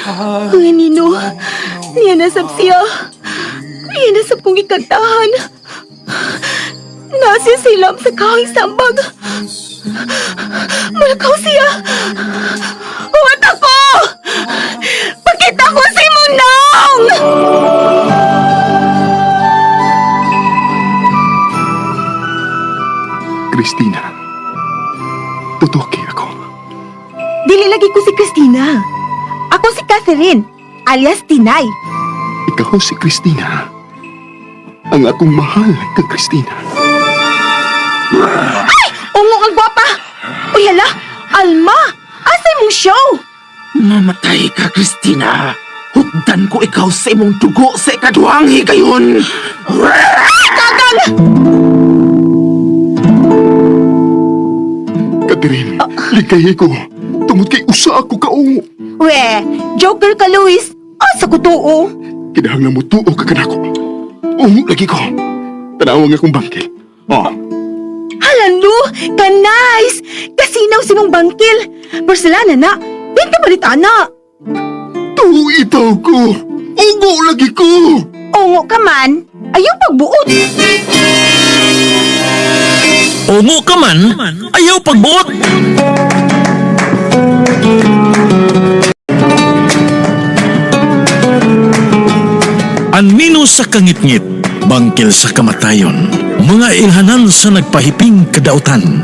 Ang anino, niya nasab siya. Niya nasab kong ikantahan. Nasiya silam sa kahoy sambag. Malakaw siya. Huwat ako! Pakita ko si Munong! Christina, tutuki ako. Dili lagi ko si Christina. Ako si Catherine, alias Tinay. Ikaw si Christina. Ang akong mahal ka, Christina. Ungo ang gwapa! Uy, hala! Alma! Asa imong show? Mamatay ka, Christina. Hugdan ko ikaw sa imong dugo sa ikaduhang higayon. Catherine, likay ko. Tungod kay usa ako kaungo. We, joker ka, Luis. Asa ko tuo? Kinahanglan mo tuo ka kanako. Ungo lagi ko. Tanawa nga akong bangkil. Oh, Hala, Lu! Ka-nice! Kasinaw si mong bangkil. Porcelana na. Pinta palit ana. tuo itaw ko. Ungo lagi ko. Ungo ka man, ayaw pagbuot. Ungo ka man, ayaw pagbuot. Anino sa kangitngit, bangkil sa kamatayon, mga ilhanan sa nagpahiping kadautan.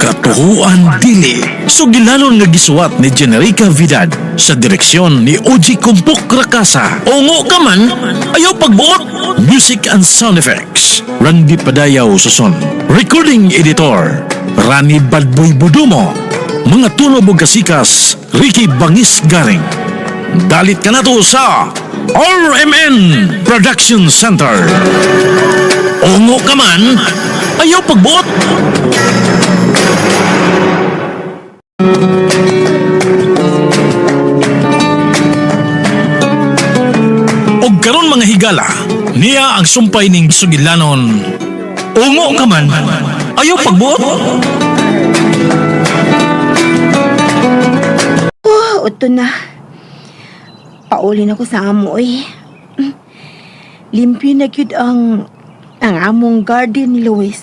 Katuhuan dili, sugilanon nga gisuwat ni Generica Vidad sa direksyon ni Oji Kumpok Rakasa. Ungo ka man, ayaw pagbuot. Music and sound effects, Randy Padayaw Suson. Recording editor, Rani Badboy Budumo. Mga tuno kasikas, Ricky Bangis Garing. Dalit ka na to sa RMN Production Center. Ungo ka man, ayaw pagbuot. Og karon mga higala, niya ang sumpay ning sugilanon. Ungo ka man, ayaw pagbuot. Oh, uto na. Paulin ako sa amo, eh. Limpyo na gyud ang among garden ni Luis.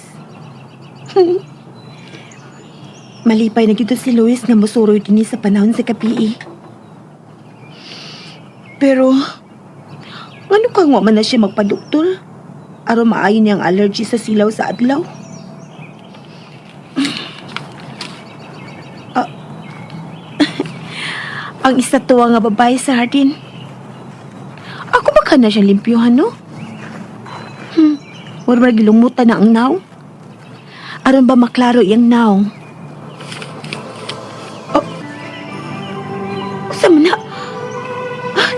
Malipay na gyud si Luis nga mosuroy dinhi sa panahon sa kapii. Pero, ano ka nga man na siya magpadoktor? Aron maayo niyang allergy sa silaw sa adlaw. Ang isa tuwa nga babae sa hardin. Ako ba ka na siyang limpyuhan, no? Wala ba gilumutan na ang naw? Aron ba maklaro iyang naw? Oh. Usa man na? Ah,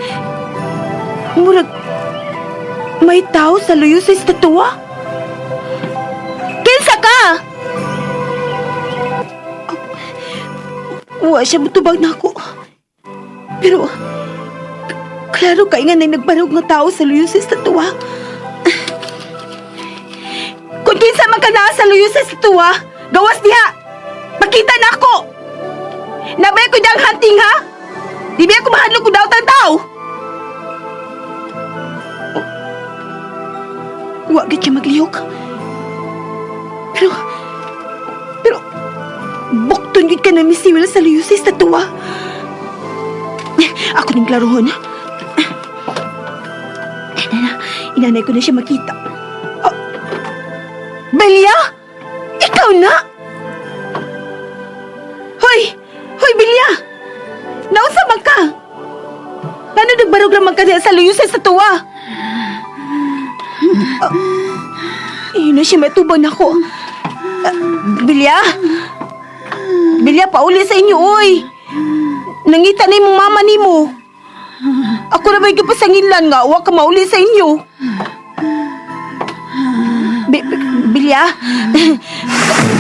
murag, may tao sa luyo sa estatwa? Kinsa ka? Oh, wa siya mutubag na ako. Pero, klaro kay nga na nagbarog nga tao sa luyo sa estatwa. Kung kinsa man ka naa sa luyo sa estatwa, gawas diha! Pakita na ako! Nabay ko diyang hunting, ha? Di ba ako mahadlok kung daw tao? Oh. Wa gid siya maglihok. Pero, bukton gid ka na misiwil sa luyo sa estatwa. Ako ning klarohon. Inanay ko na siya makita. Oh. Belia? Ikaw na? Hoy! Hoy, Belia! Nausa man ka? Paano nagbarog raman ka diha sa luyo sa estatwa? Oh. Iyon na siya matubang nako. Belia? Belia, pauli sa inyo, oy! Nangita na imong mama nimo. Ako na ba'y gipasanginlan nga, wa ka mauli sa inyo. Bilya,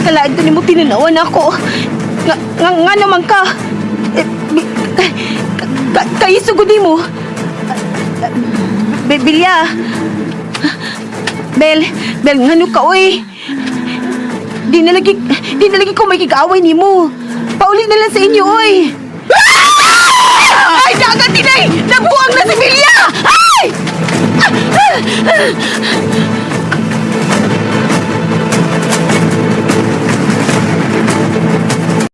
kalaan ko nimo tinanawan ako. Nga naman ka. Eh, kaisugod nimo. Bilya. Bel, Bel, ngano ka, oy? Di na lagi ko may kig-away nimo. Pauli na lang sa inyo, oy. Ay, dagat!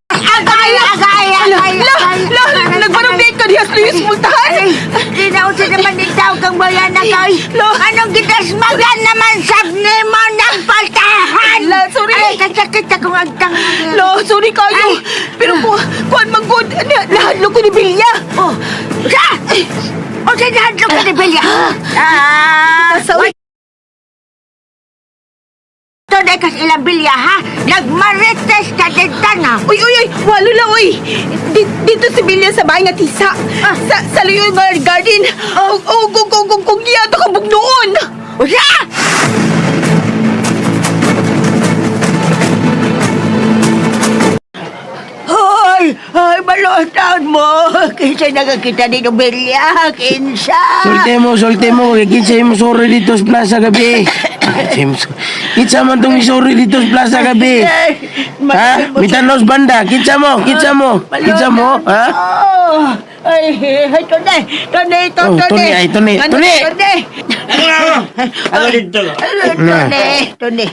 Agay! Agay! Agay! La, la, nagbarong ka diha sa Luis Multahan. Dinausa naman ikaw kang bayan na kay. Lo. Anong gitasmagan naman sab nimo ng paltahan? La, sorry. Ay, kasakit akong agtang. Lo, sorry kayo. Ay. Pero kuan man gud, nahadlok ko ni Bilya. Oh, sa! O sa nahadlok ka ni Belia? Ah, Sa uy. Tunay kas ilang bilya, ha? Nagmarites ka din na. Uy, uy, uy, walo la, uy. Dito si Bilya sa bahay nga tisa. Sa Luyo Garden. Oh, oh, oh, oh, oh, oh, giyato ka bugnoon. Usa! Hoy! Ay, malutan mo! Kinsa nagakita ni Bilya? Kinsa? Sulti mo, sulti mo. Kinsa mo sorry dito sa plaza gabi. Kinsa man tong sorry dito sa plaza gabi. Ha? Mitanos banda. Kinsa mo? Kinsa mo? Kinsa mo? Ha? Oh, ay, ay, tunay, tunay, Oh, tunay. tunay, ay, tunay, Ano, tunay. Tunay. Ako dito. Tunay, tunay.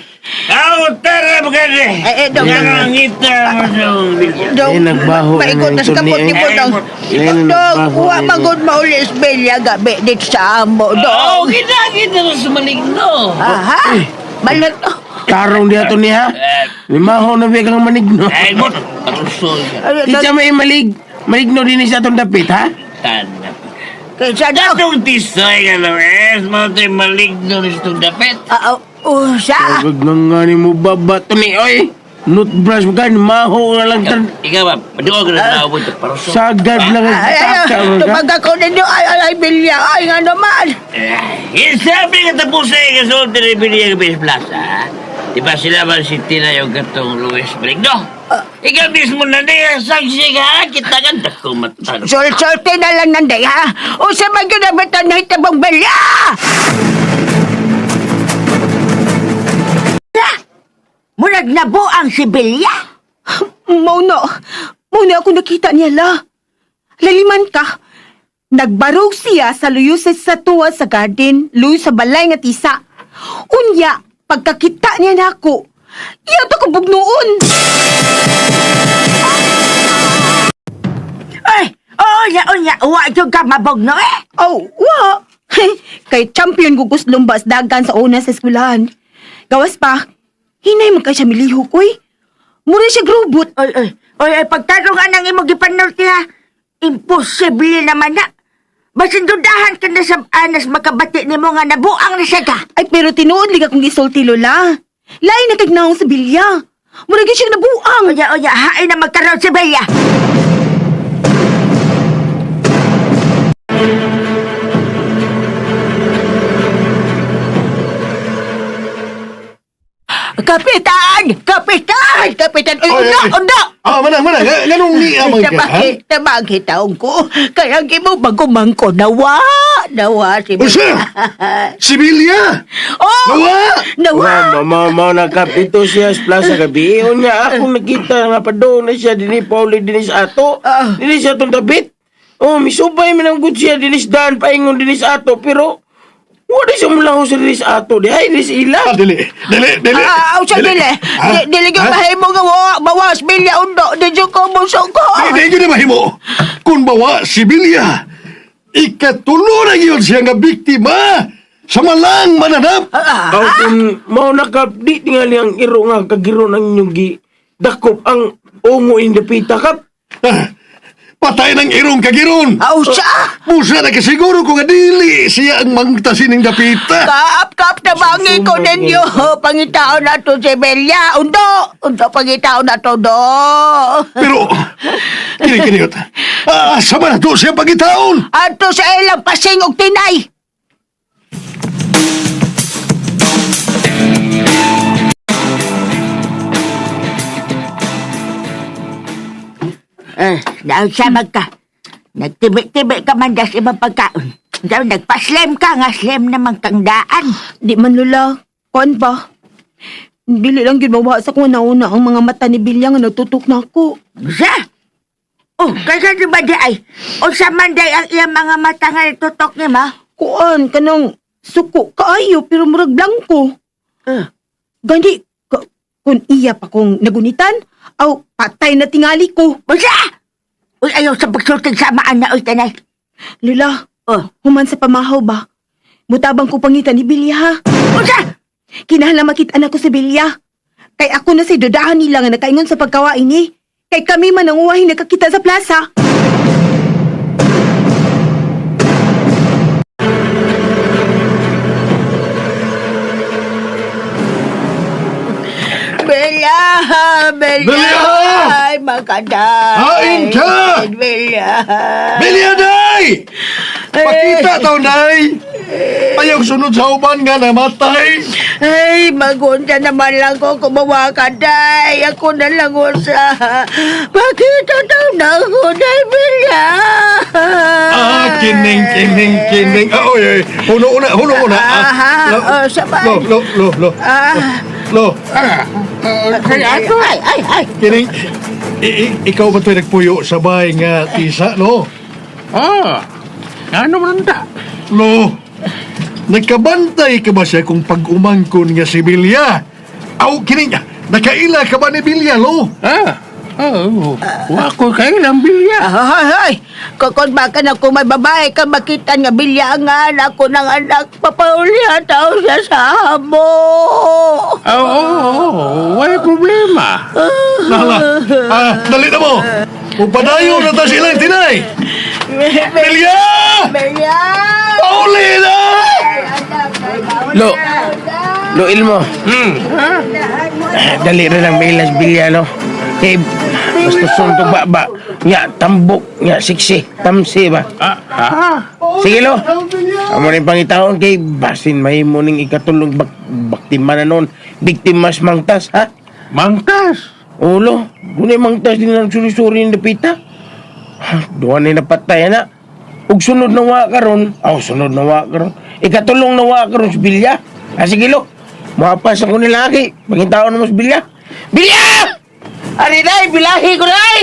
Ako tara bagay. Ay, eh, dong. Nangangita mo dong. Dong, Eh, nagbaho na Paikot yung na sa tunay, kapot ni eh. mo, dong. Eh, Dong, nagbaho wa na yun. magod maulis Belia gabi dito sa amo, Oo, dong. kita kita na sumaligno. Aha, balat. Tarong diha to niya. Limaho na ba kang manigno. Ay, mo. Parusol ka. Ay, Kinsa may malig maligno din sa atong dapit, ha? Tanap. Kinsa dong? Datong tisoy ka lang, eh. Mga tayo maligno na itong dapit. Ah, oh, usa. Huwag na nga ni mo baba to ni, oy. Nutbrush ka, maho nga lang tan. Ikaw ba, paduog na sa abot. Parusol. Sagad lang ang Ay, ay, taka mo ka. tumag ako ninyo. Ay, ay, ay, Belia. Ay, nga naman. Eh, sabi ka tapos ay kasulti ni Bilya Gabi sa plaza. Di ba sila man si Tina yung katong Luis Maligno? Ikaw mismo na niya, saksi ka, kita ka, dako mata. Sul-sulti na lang nanday, ha? Usa man yun ang batan na hitabong Belia! Murag nabuang si Belia. Mao na ako nakita niya la. Laliman ka. Nagbarog siya sa luyo sa tuwa sa garden, luyo sa balay nga tisa. Unya, pagkakita niya nako, iya to ko bugnoon. Ay, oo, unya, unya, wa jud ka mabugno eh. Oh, wa. Kay champion ko lumbas dagan sa una sa eskwelahan. Gawas pa, hinay man kay siya milihok, uy. Mura siya grobot. Oy, oy, oy, oy, pagtarong anang imong gipanulti ha. Imposible naman na. Basin dudahan ka na sa anas makabati nimo nga nabuang na siya ka. Ay, pero tinuod liga kong gisulti, Lola. Lain na kagnaong sa bilya. Mura gyud siya nabuang. Unya, unya, hain na magkaroon si Bella. Kapitan! Kapitan! Kapitan! Uy, Oy, undo! oy. Undo! Ah, manang, manang. Nganong niamang ka, ha? Tabang, tabang hitaon ko. Kaya ang imo bagumang ko. Nawa! Nawa si Usa! Si Bilya! Oh! Nawa! Nawa! Wa, mama, mama, nakapito siya sa plaza gabi. Unya, akong nakita nga pa doon na siya dinhi Pauli dinhi sa ato. Ah. Dinhi sa atong dapit. Oh, misubay man ang good siya dinhi sa daan paingon dinhi sa ato pero wala siya mulaho sa dinhi sa ato. Di ay dinhi sa ila. Ah, dili. Dili, dili. Ah, ah, siya dili. Ha? Dili ko Ha? mahimo nga wa bawas bilya undo. Di jud ko muso ko. Di, di yun na mahimo. Kung bawa si Bilya, ikatulo na yun siya nga biktima sa malang mananap. Ah, Aw kung mao na kap di tingali ang iro nga kagiro ng inyong gi dakop ang ungo in dapita kap. Ah, patay ng irong kagiron. Aw siya. Busa na kasiguro ko nga dili siya ang mangtasin ng dapita. Kap, kap, tabangi ko ninyo. Pangitaon na to si Belia. Undo! Undo, pangitaon na to, do. Pero, kini kini yun. Ah, sama na to siya pagitaon. Ato sa ilang pasing og tinay. Eh, dahil sa magka. Nagtibi-tibi ka man das ibang pagkaon. Dahil nagpa-slim ka nga, slim naman kang daan. Di man, Lola. Kuan ba? Dili lang gyud mawa sa kung nauna ang mga mata ni Bilya nga nagtutok na ako. Sa? Oh, kaya di ba di ay? O sa man di ang iyang mga mata nga tutok ni ma? Kuan, kanang Suko kaayo pero murag blanko. Ah. Gani, kung iya pa kong nagunitan, aw patay na tingali ko. Basta! Uy, ayaw sa pagsultig sa amaan na, uy, tanay. Lula, Oh. human sa pamahaw ba? Mutabang ko pangita ni Bilya ha. Unsa? Kinahanglan makita na ko si Bilya. Kay ako na si dudahan nila nga nakaingon sa pagkawain ni. Kay kami man ang uwahin nakakita sa plaza. Bella! Bella! Bella! Ay, maganda! Hain ka! Bella! Bilya, day! Pakita taw, day! Ayaw sunod sa uban nga namatay! Ay, magunta naman lang ko kumawa ka, day. Ako na lang usa. Pakita daw na ako, day, Bella! Ah, kining, kining, kining. Ah, oy, oy. Huno una, huno una. Ah, Aha, lo, oh, sabay. Lo, lo, lo, lo. Ah. Lo, Ay, ay, ay, ay. kining. Ikaw ba to'y nagpuyo sa bahay nga tisa, lo? Ah, ano man ta? Lo, nagkabantay ka ba siya kung pag-umangkon nga si Bilya? Aw, kining, nakaila ka ba ni Bilya, lo? Ah, oh, wa ko kailang bilya. Ay, ay, kung baka na kung may babae ka makita nga bilya nga anak ko ng anak, papaulihan tao siya sa amo. Oo, oh, oh, wala problema. Nala, ah, dali na mo. Upadayo na ta silang tinay. Bilya! Bilya! Pauli na! Lo, lo Ilmo. Dali rin ang mailas bilya, no? Kay, basta suntog ba ba? Nya, tambok, nya, siksi, tamsi ba? Ah, ah. Sige, lo. Amo rin pangitaon kay basin mahimo ning ikatulong baktima na noon. Biktima sa mangtas, ha? Mangtas. Ulo, dunay mangtas din ang suri-suri ni Dapita. Ha, duha ni napatay na. Ug sunod na wa karon, aw sunod na wa karon. Ikatulong na wa karon si Bilya. Ah, sige lo. Muhapas ako ni laki. Pangitaon mo si Bilya. Bilya! Ari day, bilahi ko day!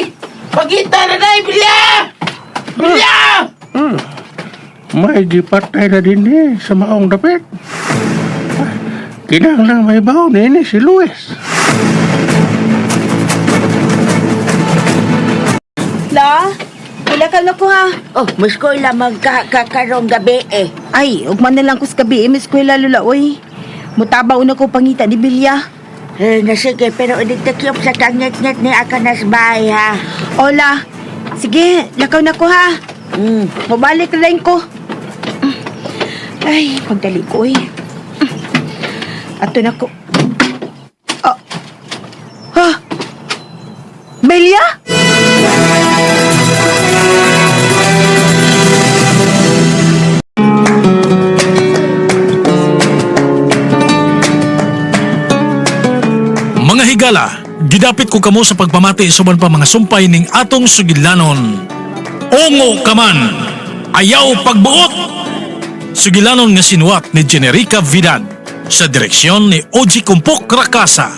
Pagita na day, Bilya! Bilya! May gipatay na din eh sa maong dapit. Ah, kinahanglan may baon eh, si Luis. La, wala ka na ko ha. Oh, muskoy lamang ka kakarong gabi eh. Ay, ugman na lang ko sa gabi, eh, may eskwela lula, oy. Mutabaw na ko pangita ni Bilya. Eh, na sige, pero idigtakyop sa kangit-ngit ni Akanas bahay ha. Ola, sige, lakaw na ko ha. Mabalik na rin ko. Ay, pagdali ko eh. Ato na ko. Ah. Ha? Belia? Mga higala, gidapit ko kamo sa pagpamati suban pa mga sumpay ning atong sugilanon. Ongo kaman, ayaw pagbuot! Sugilanon nga sinuwat ni Generica Vidad sa direksyon ni Oji Kumpok Rakasa.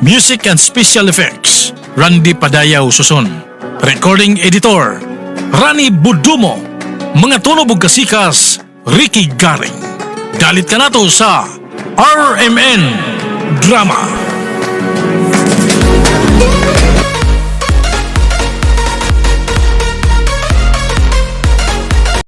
Music and Special Effects, Randy Padayaw Suson. Recording Editor, Rani Budumo. Mga tunog ug kasikas, Ricky Garing. Dalit ka nato sa RMN Drama.